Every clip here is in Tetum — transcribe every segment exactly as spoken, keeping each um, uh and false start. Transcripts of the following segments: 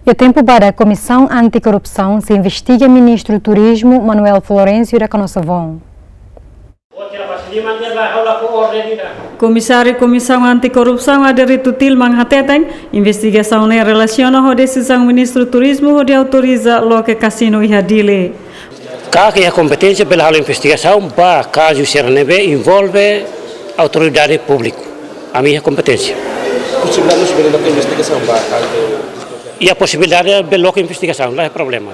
Iha tempu badak, Komisaun Anti-Korrupsaun sei investiga Ministru Turizmu Manuel Florencio da Canossa Voon. Komisáriu Komisaun Anti-Korrupsaun Adérito Tilman hateten, investigasaun ne'e relasiona ho desizaun Ministru Turizmu hodi autoriza loke kasinu iha Dili. Ka ke iha kompeténsia bele halo investigasaun ba kazu sira ne'ebé envolve autoridade públiku. Ami iha kompeténsia. Posibilidade mós bele loke investigasaun ba kazu. Iha posibilidade bele loke investigasaun, la iha problema.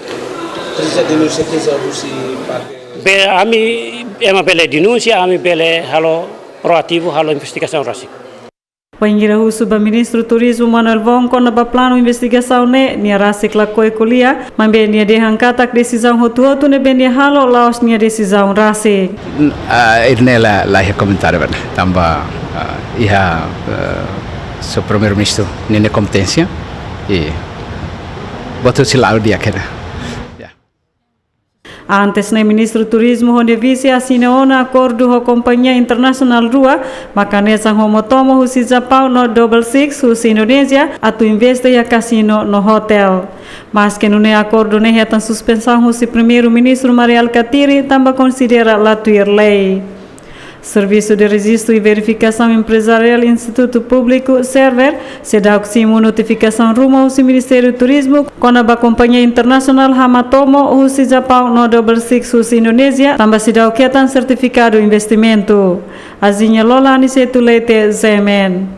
Presiza denúnsia ke husi parte. Be ami ema bele denúnsia, ami bele halo proativu, halo investigasaun rasik. Bainhira husu ba Ministru Turizmu Manuel Voon kona-ba planu investigasaun ne'e, nia rasik lakohi ko'alia, maibé nia dehan katak desizaun hotu-hotu ne'ebé nia halo la'ós nia desizaun rasik. N-, ah, ida-ne'e la, la iha komentáriu ba ne'e. Tanba, ah, iha, eh, só Primeiru-Ministru ninia kompeténsia. I buat hotu sei la'o di'ak kedas. Ya. Antes ne'e Ministru Turizmu ho nia vise asina ona akordu ho kompañia internasionál rua, maka hanesan ho Motomo husi Japaun no Double Six husi Indonézia, atu investe iha kasinu no hotel. Maske nune'e akordu ne'e hetan suspensaun husi Primeiru-Ministru Mari Alkatiri, tanba konsidera la tuir lei. Servisu de Rejistu i Verifikasaun Emprezariál Institutu Públiku, SERVER, seidauk simu notifikasaun ruma husi Ministériu Turizmu kona-ba kompañia internasionál Hamatomo husi Japaun no Double Six husi Indonézia, tanba seidauk hetan sertifikadu investimentu. Aziña Lola, Aniceto Leite, Z M N.